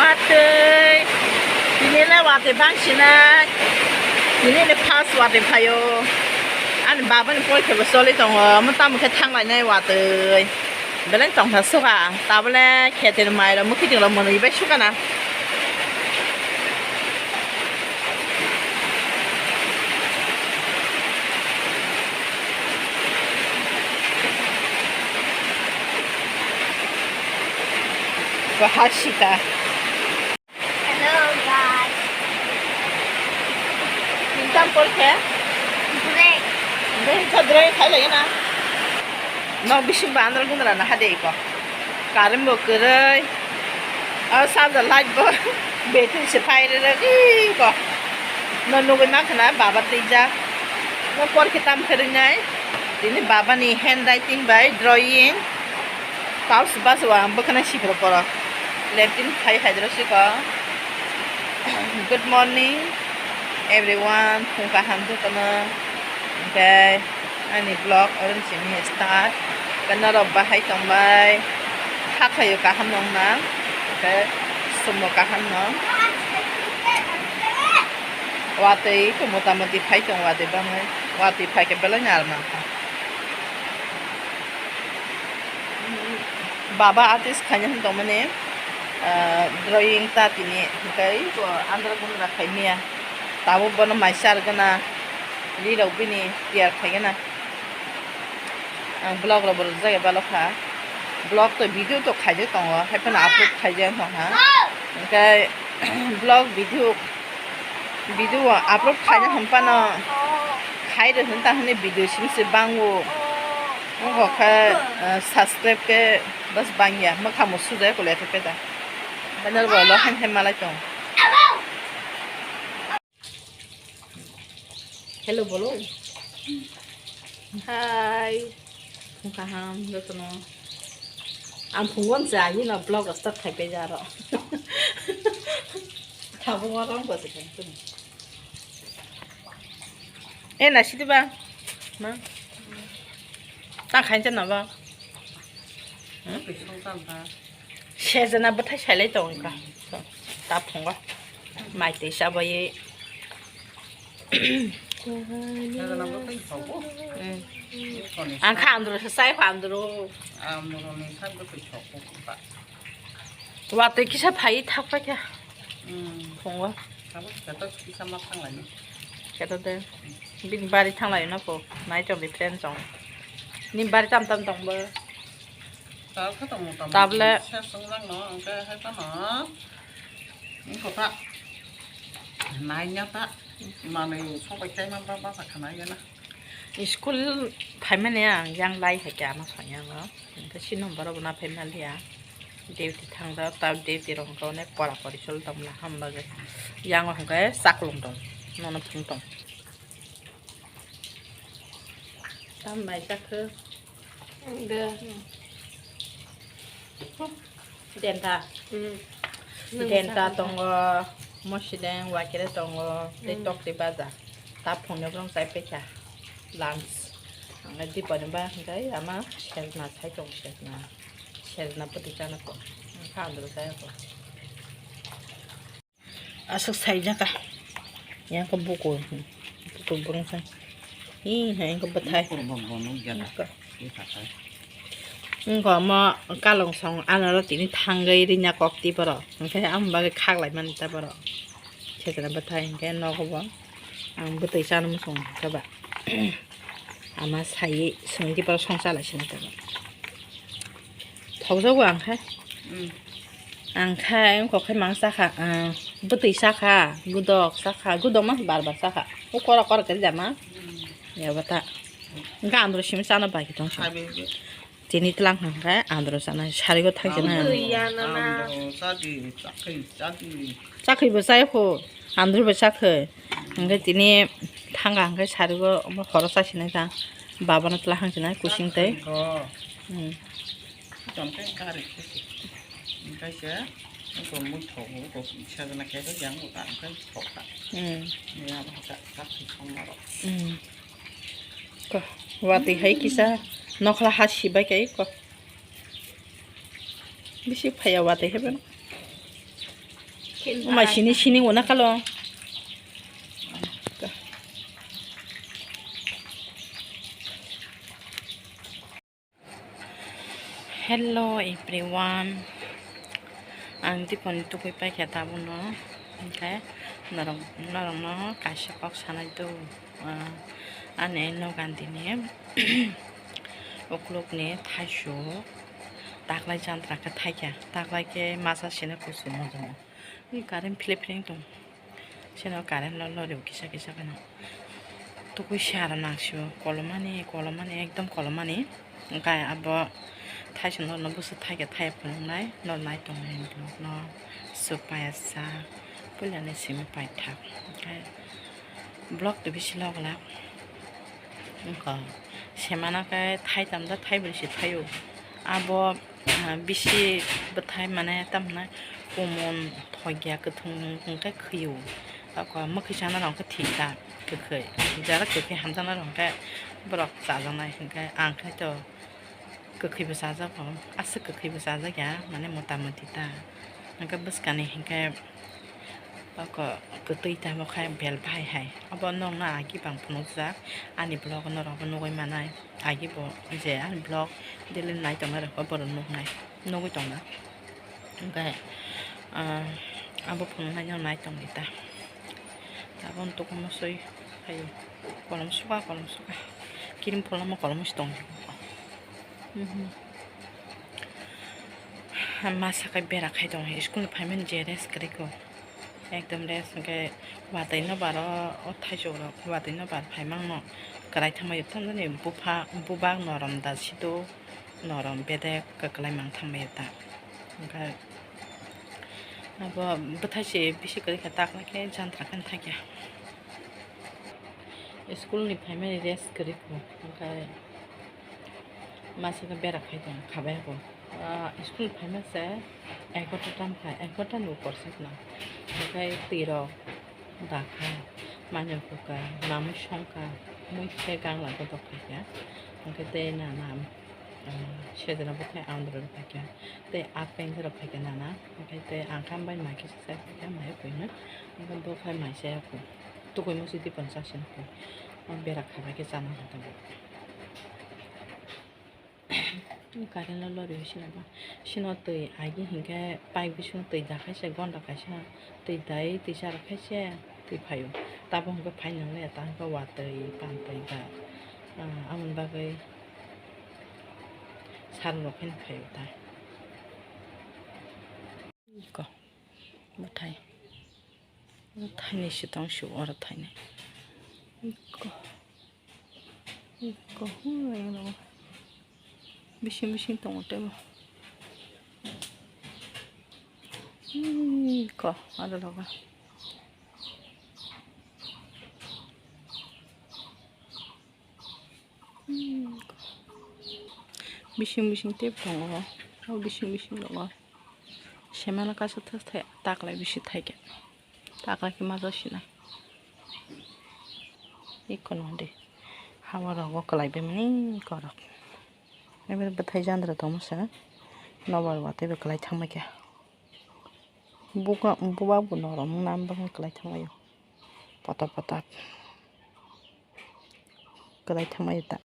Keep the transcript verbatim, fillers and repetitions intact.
Watwi. Tini le watwi bangsinai. Tini le first watwi phaio. Ani baba ni porikha bo choli tongo. Omo tamo khe thanglainai watwi. Belai tongtha suka. Tabole khetir mai rok mukhiting rok mwnwi bai sukana. Bahasita. Hello, guys. Example khe? Break. Break khe break khai lagi na. Nok bising bandar gundra na hade ko. Current bo kwrwi. O charger light bo battery se phai rwrwk iko. No nugwi ma khna baba twijak. No por khe tam khe ringnai. Tini baba ni handwriting bai drawing. Paus bas wa ang bwkhana sipro poro. Leptin khai hai dro siko. Good morning everyone. Phung kaham jotono. Okay. Ani vlog orom simi start. Khe norok bahai tongbai. Hakhayo kaham nong nang. Khe sumo kaham nong. Watwi khe motamoti phai tong watwi bangwi. Watwi phai khe belai nal nang kha. Baba artist khaina hwn tongmani, ah, drawing ta tini hwnkhe bo andra gundra khaimaya. Tabuk bono mai char gana. Rirok bini tiyar khaigana. Ang vlog rok bo rwjak ya balokha. Vlog to video to khaijak tongo, haiphano upload khaijak wngkha. Hwnkhe vlog video, video upload khaina hwnphano khai rw hwn ta hwnwi video simi se bango. Wngkha khe, eh, subscribe khe bas bangya, mwkhang bo sujak kule khe peda. Banner bo lo hain hain malai tong. Hello bolo. Hi. Phung kaham jotono. Ang phungon se ani no vlog start khai pe jaro. Thabo warang ko se kan tu. E na sidi ba. Ma. Ta khain na ba. Sejana bwthai sailai tongo kha. Ta phungo. Mai twi chabawi. Sejana bwthai phago. Mm. Ang kha andro se sai kha andro. Amroni sai bwthai phago kha. Watwi kisa phai thak phai kha. Mm. Phungo. Abo kisa to kisa ma thang lai. Kisa de. Bini bari thang lai na ko. Nai tong bi friend tong. Ni bari tam tam tong bo. Tal kha tong mo tam. Tablet. Sa sung lang no, ang kha hai pa no. Ni ko ta. Nai nya ta. Manwi sok bai kai man ba ba sa khana ya na. School phaimani ang yang lai hai khe ano sanya no. Hwnkhe si number bo na phaimaliya. Duty thangjak ta duty rok hwnkhe onek pora pori choli tongmani ham bagwi. Yang hwnkhe chaklong tong. Nono phung tong. Tam bai jakhe. Denta. Denta tongo, mosideng, wakere tongo, tei tokti baja. Ta phone borong chai pekha. Lunch. Ang dipani ba hwnkhe ama sejna sai tong sejna. Sejna pwtwi chana kok. Ang kha andro chaya kok. Aswk saijaka. Yang khe bukur. Bukur bwrwngsa. Hi hai khe bwthai. Bukur bo bo nukjana. Wngkha. Wngkha omo kalong song anaro tini thangwi rinya kok twi borok. Hwnkhe amo bagwi khaklai mani ta borok. Sejana bwthai hwnkhe nogo bo. Ang bwtwi chana muchung khe ba. Ama sai swngdi borok song chalai sini ta borok. Thokjago ang khe. Mm. Ang khe wngkha khe mang chakha, ah, bwtwi chakha, gudok chakha, gudok ma bar bar chakha. O kora kora khe jama. Mm. Yaba ta. Hwnkhe andro simi chana bai khe tong sini. Tini tlang hwnkhe andro chana sarigo thang sini. Andro, andro, chadi, chakhi, chadi. Chakhi bo chai kho, andro bo chakhe. Hwnkhe tini thanga hwnkhe sarigo omo horo chasinai ta. Babano tla hang sinai kusing tei. Hmm. Tongkhe gari khe. Hwnkhe se, eko mui thogo, eko sajana khe, yang bo ta, hwnkhe thok ta. Hmm. Ya, ba ta, ta, thok ta. Hmm. Ko, watwi hai kisa, nokhla ha sibai kai ko. Bisi phaiya watwi hai bano. Umai sini sini wana kalo. Hello everyone, ang tiponi tugui paikha tabukno, hwnkhe norok, norokno kaisa kok sanai do, ah, ani nogandini uklukni thaisuk taklai jantra khe thaikha, taklai khe masa sina kuchuk mojomo, current philip philip tong. Seno current lo lorry bo kisa kisa kheno. Tukui si aro nangsio kolomani, kolomani, ekdom kolomani. Hwnkhe abo thaisa norno bwswk thaikhe thaiya phunuknai, nor nai tongnai vlog no. Swk paiya sak, puilani simi paithak. Hwnkhe vlog twi bisi logla. Wngkha semana khe thaitam da thaibrwi se thaio. Abo, ah, bisi bwthai mane tamhinai kumun thokya kwthwng hwnkhe khwio. Oko mwkhwi chanai rok khe thik ta kwkhwi. Jara kwkhwi hamjaknai rok khe borok chajaknai hwnkhe ang khe to kwkhwi bo chajago. Aswk kwkhwi bo chajakya mane mota moti ta. Hwnkhe bwskani hwnkhe Oko kwtwi tamo khai bel bahai hai. Abo nokno agi bang phunukjak. Ani vlog norok bo nugui manai. Agi bo je ani vlog daily nai tongnai rok bo borok nuknai. Nugui tongna. Hwnkhe, ah, abo phunuknai no nai tongdi ta. Taboni tukumo soi phaio. Kolom suka, kolom suka. Kirim pholamo kolom si tongdi. Mhm. Masa khe bera khai tong. School ni phaimani je rest kwrwi kho. Ekdom rest hwnkhe watwi no baro o thaichuk rok watwi no bar phaimang no kwrai thangbai tamo ni bupha bubak norom da sido norom bedek kwklai mang thangbai ta hwnkhe abo bwthai se bisi kwrwi kha tak nai khe jantra khe thakya school ni phaimani rest kwrwi kho hwnkhe. Masa khe bera khai tong khabai bo. Ah, school phaima se egarota tam khai, egarota ni upor se khna. Hwnkhe twi rok da kha, manya kuka, namui songkha, mui khe gangla godo khaikha. Hwnkhe tei nana, ah, sejra bo khai andro rok khaikha. Tei a peng rok khaikha nana. Hwnkhe tei ang kha bai ma khe se sai khaikha, mai pui hwnwi. Hwnkhe bo khai mai se kho. Tukui musi di pon chak sini kho. Bera khabai khe chana kha tongo. Current lo lorry sino ba. Sino twi agi hinkhe pipe bisingo twi da khaise gonda kaisa twi dai twi chara khaise twi phaio. Tabuk hinkhe phai nang le ta hinkhe watwi pantwi ba, ah, aboni bagwi sal rok phano phaio ta. Iko bwthai. Thainwi se tong sio oro thainwi. Iko. Iko, hmm, eno. Bising bising tongo tebo. Iko, aro loga. Iko. Bising bising tebo tongo. O bising bising loga. Semana kaisa thai taklai bisi thaikhe. Taklai khe masa sinai. Iko no de. Hawa rogo kwlai bemani korok. Ebe bwthai jandra tongma sa. Nobar watwi bo kwlai thangma khe. Buka, buba bo norom nam bwkha kwlai thangma yo. Poto poto. Kwlai thangma yo ta.